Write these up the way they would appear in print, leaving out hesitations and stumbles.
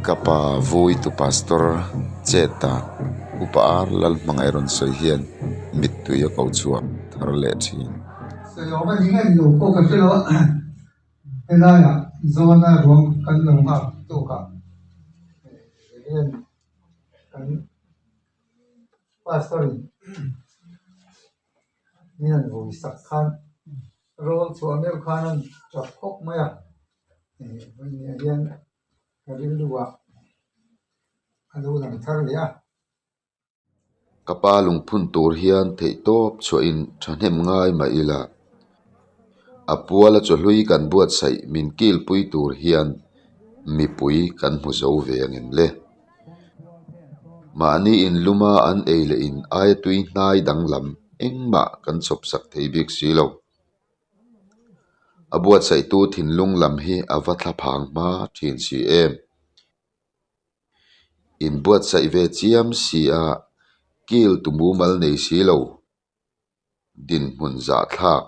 Ka pa Vuitu Pastor chet dan Upa Ar Lalhmangaih rawn sawi hian mittui a ko chhuak thar leh thin. Sawiawm a ni ngei lo pawh ka hre lo a, helaiah zawna ruang kan lo nghak tawk a, hian kan Pastor in min han vui sak khan rawl chhuah meuh khan a tap khawp mai a, vawiin hian ka rilruah a lo lang thar leh a. Ka pa lungphun tur hian theihtawp chhuahin thahnem ngai mah ila, a puala chawhlui kan buatsaih min kilpui tur hian mipui kan hmu zo ve angem le? Mahni inluma an ei leh in aia tui hnai danglam engmah kan chhawpsak thei bik si lo. A buatsaihtu thinlung lam hi a va thla phang hma thin si em? Inbuatsaih ve chiam si a, kil tu mumal nei si lo. Dinhmun zahthlak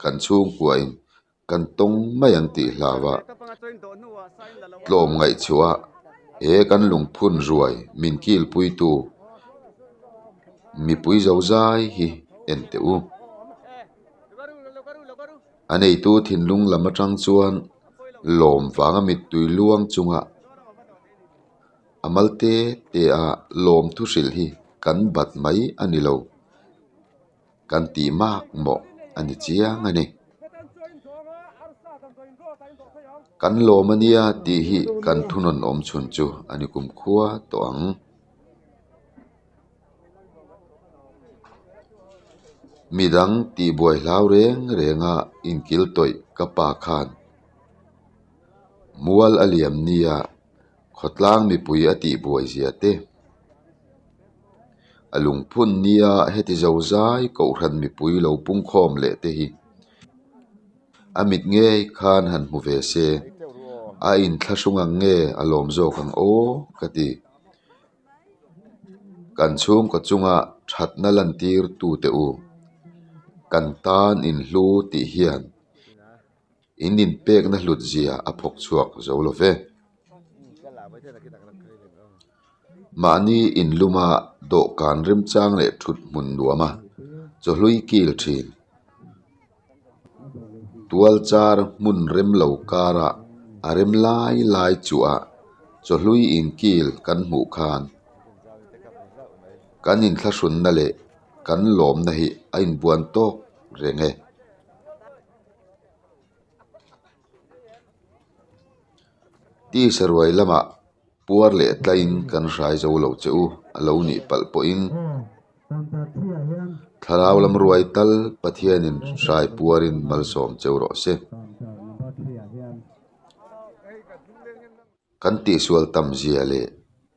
kan chhungkuain kan tawng mai ang tih hlau a, tlawm ngaihchhuah he kan lungphun ruai min kilpuitu mipui zozai hi en teh u. A neitu thinlung lam atang chuan lawm vanga mittui luang chunga a mal te te a lawm thu hrilh hi kan bat mai a ni lo, kan tih mak mawh a ni chiang a ni. Kan lawm a nia tih hi kan thunawn awm chhun chu a ni kumkhua tawh ang. Midang tihbuai hlau reng renga inkil tawih ka pa khan mual a liam nia khawtlang mipui a tihbuai zia te, a lungphun nia heti zozai kohhran mipui lo pungkhawm leh te hi a mit ngei khan han hmu ve se, a inthlahrung ang nge a lawm zawk ang aw ka ti. Kan chhungkaw chunga thatna lantir tute u, kan tan inhlu tih hian in inpekna hlut zia a phawk chhuak zo lo ve. Mahni inluma dawhkan remchang leh thut hmun nuama chawhlui kil thin. Tual char hmun rem lo karah a rem lai lai chuah chawhlui inkil kan hmuh khan kan inthlahrunna leh kan lawmna hi a inbuan tawk reng e. Tisa ruai lamah puar leh tlaiin kan hrai zo lo che u a lo nih palh pawhin Thlarau lam ruai tal Pathianin hrai puarin malsawm cheu rawh se. Kan tihsual tam zia leh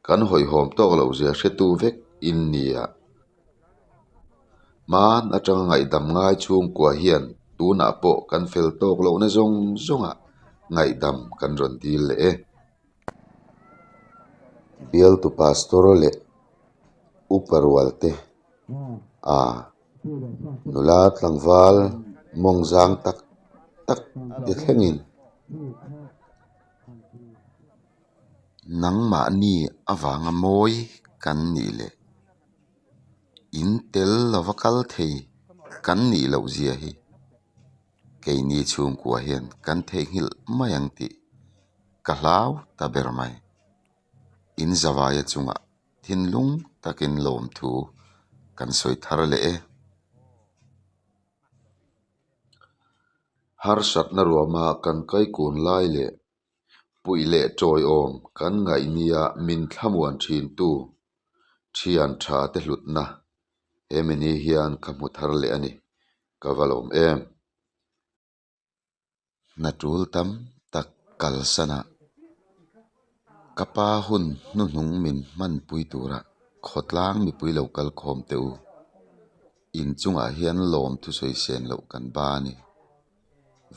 kan hawihhawm tawk loh zia hretu vek in nia. Hman atanga ngaihdam ngai chhungkua hian tunah pawh kan fel tawk lohna zawng zawngah ngaihdam kan rawn dil leh e. Bialtu pastor leh upa rual te a nula tlangval mawng zang tak tak te thlengin nangmahni avanga mawi kan nih leh in tel lova kal thei kan nih loh zia hi keini chhungkua hian kan theihnghilh mai ang tih ka hlau ta ber mai. In zavaia chungah thinlung takin lawmthu kan sawi thar leh e. Harsatna ruama kan kaikun lai leh puih leh tawiawm kan ngaih nia min thlamuan thintu thian tha te hlutna he mini hian ka hmu thar leh a ni, ka va lawm em. Hna tul tam tak kalsan a, ka pa hun hnuhnung min hmanpui tura khawtlang mipui lo kal khawm teh u. Inchungah hian lawm thusawi sen loh kan ba a ni.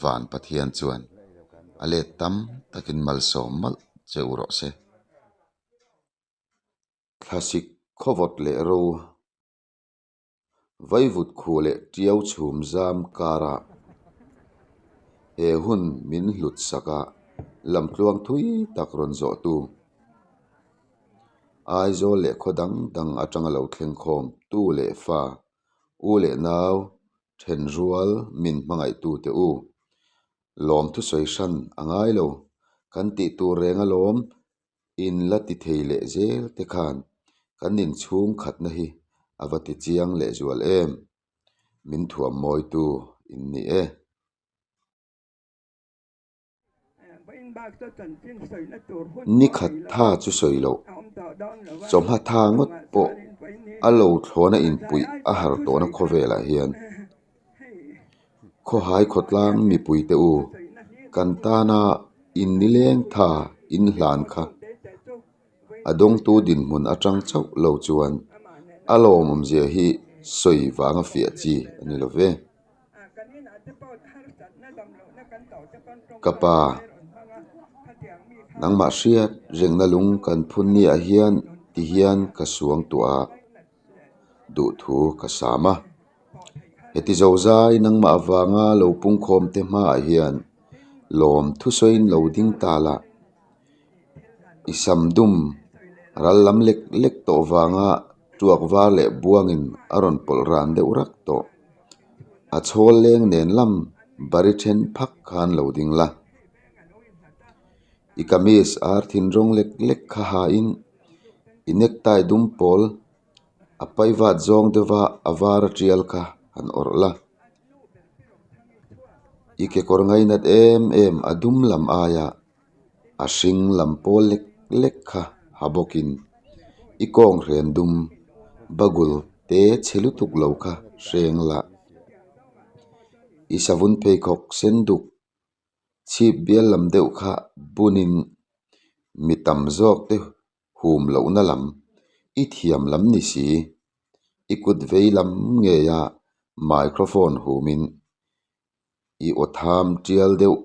Van Pathian chuan a let tam takin malsawm mawlh che u rawh se. Thlasik khawvawt leh ro. Vaivut khu leh tiau chhum zam karah he hun min hlut sak a, lamtluang thui tak rawn zawhtu. Aizawl leh khaw dang dang atanga lo thleng khawm tu leh fa, u leh nau, thenrual min hmangaihtute u. Lawm thusawi hran a ngai lo, kan tih tur reng alawm in la ti thei leh zel te khan kan inchhung khatna hi a va ti chiang leh zual em? Min thuam mawitu in ni e. Ni khat tha chu sawi loh, chawhma tha ngawt pawh a lo thlawna inpuih a har tawhna khawvelah hian Khawhai khawtlang mipuite u, kan tana in nileng tha in hlan kha a dawngtu dinhmun atang chauh lo chuan a lawmawmzia hi sawi vanga fiah chi a ni lo ve. Ka pa, nangmah hriat rengna lung kan phun niah hian ti hian ka suang tuah a, duhthu ka sam a. Heti zozai nangmah avanga lo pungkhawm te hmaah hian lawm thusawiin lo ding ta la, i sam dum ral lam lek lek tawh vanga tuak var leh buangin a rawn pawlh ran deuh rak tawh. A chhawl leng nen lam bari then phak khan lo ding la. I kamis ar thin rawng lek lek kha hain i necktie dum pawl a paivat zawng deuha a var a tial kha han awrh la. I kekawr ngainat em em a dum lam aia a hring lam pawl lek lek kha ha bawkin i kawng hren dum bagul te chhe lutuk lo kha hreng la. I savun pheikhawk sen duk chhip bial lam deuh kha bunin mi tam zawk te hum lohna lam i thiam lam ni si, i kut vei lam ngeia microphone humin i aw tham tial deuh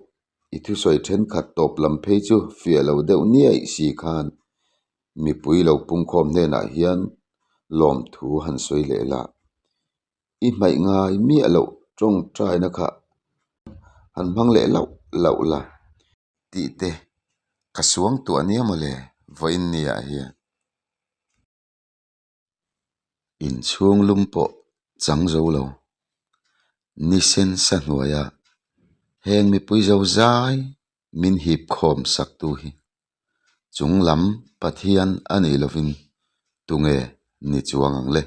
i thusawi thenkhat tawp lam phei chu fiah lo deuh niaih si khan mipui lo pungkhawm hnenah hian lawmthu han sawi leh la. I hmaih ngai miah loh tawngtaina kha han hmang leh lauh lauh la. Tih te ka suang tuah nia mawle vawiin niah hian. Inchhung lum pawh chang zo lo. Ni sen sa hnuaia heng mipui zo zai min hip khawm sak tu hi chung lam Pathian a nih lovin tunge ni chuang ang le.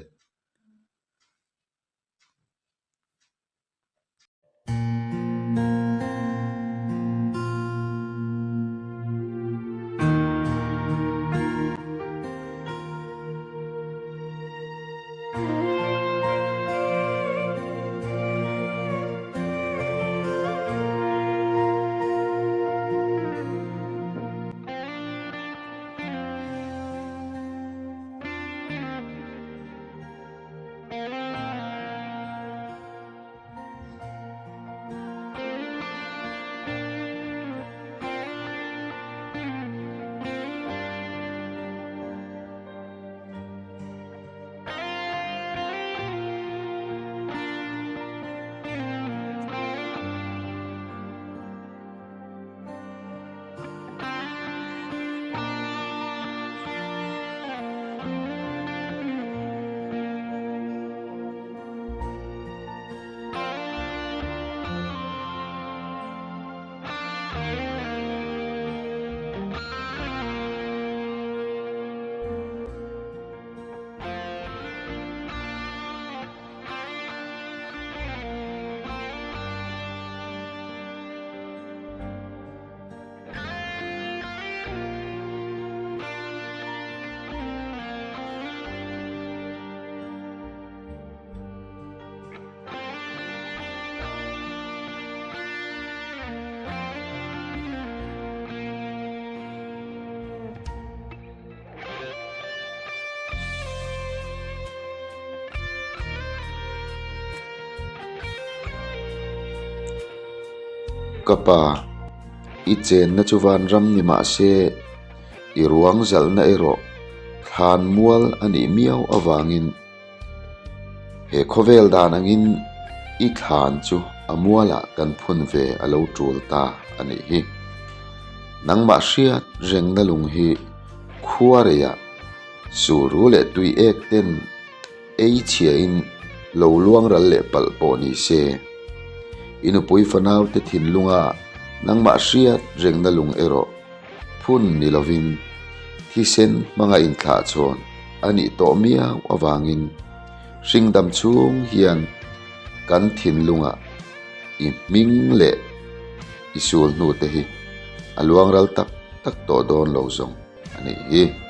Ka pa, i chenna chu vanram ni mah se, i ruang zalhna erawh thlan mual a nih miau avangin he khawvel dan angin i thlan chu a mualah kan phun ve a lo tul ta a nih hi. Nangmah hriat rengna lung hi khua reiah. Suru leh tui ek ten ei chhiain lo luang ral leh palh pawh ni se. I nupui fanaute thinlunga nangmah hriat rengna lung erawh phun ni lovin thisen hmanga inthlahchhawn a nih tawh miau avangin hringdam chhung hian kan thinlungah i hming leh i sul hnute hi a luang ral tak tak tawh dawn lo zawng a nih hi.